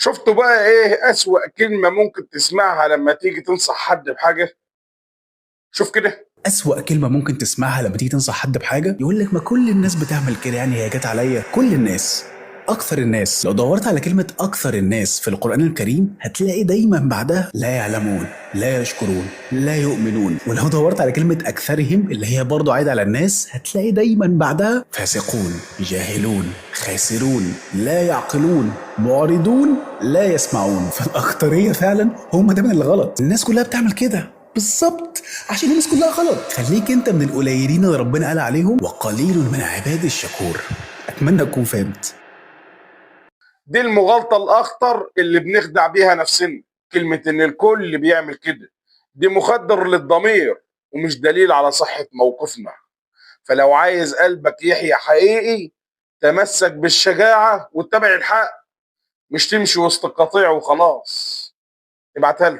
شفتوا بقى ايه أسوأ كلمة ممكن تسمعها لما تيجي تنصح حد بحاجة؟ شوف كده. أسوأ كلمة ممكن تسمعها لما تيجي تنصح حد بحاجة يقول لك ما كل الناس بتعمل كده، يعني هي جت عليا. كل الناس، أكثر الناس. لو دورت على كلمة أكثر الناس في القرآن الكريم هتلاقي دايما بعدها لا يعلمون، لا يشكرون، لا يؤمنون. ولو دورت على كلمة أكثرهم اللي هي برضو عايدة على الناس هتلاقي دايما بعدها فاسقون، جاهلون، خاسرون، لا يعقلون، معرضون، لا يسمعون. فالأكثرية فعلا هم دايما اللي غلط. الناس كلها بتعمل كده بالظبط عشان الناس كلها غلط. خليك انت من القليلين اللي ربنا قال عليهم وقليل من عباد الشكور. اتمنى تكون فهمت. دي المغالطة الأخطر اللي بنخدع بيها نفسنا، كلمة إن الكل بيعمل كده دي مخدر للضمير ومش دليل على صحة موقفنا. فلو عايز قلبك يحيا حقيقي تمسك بالشجاعة واتبع الحق، مش تمشي وسط القطيع وخلاص. ابعتها لي.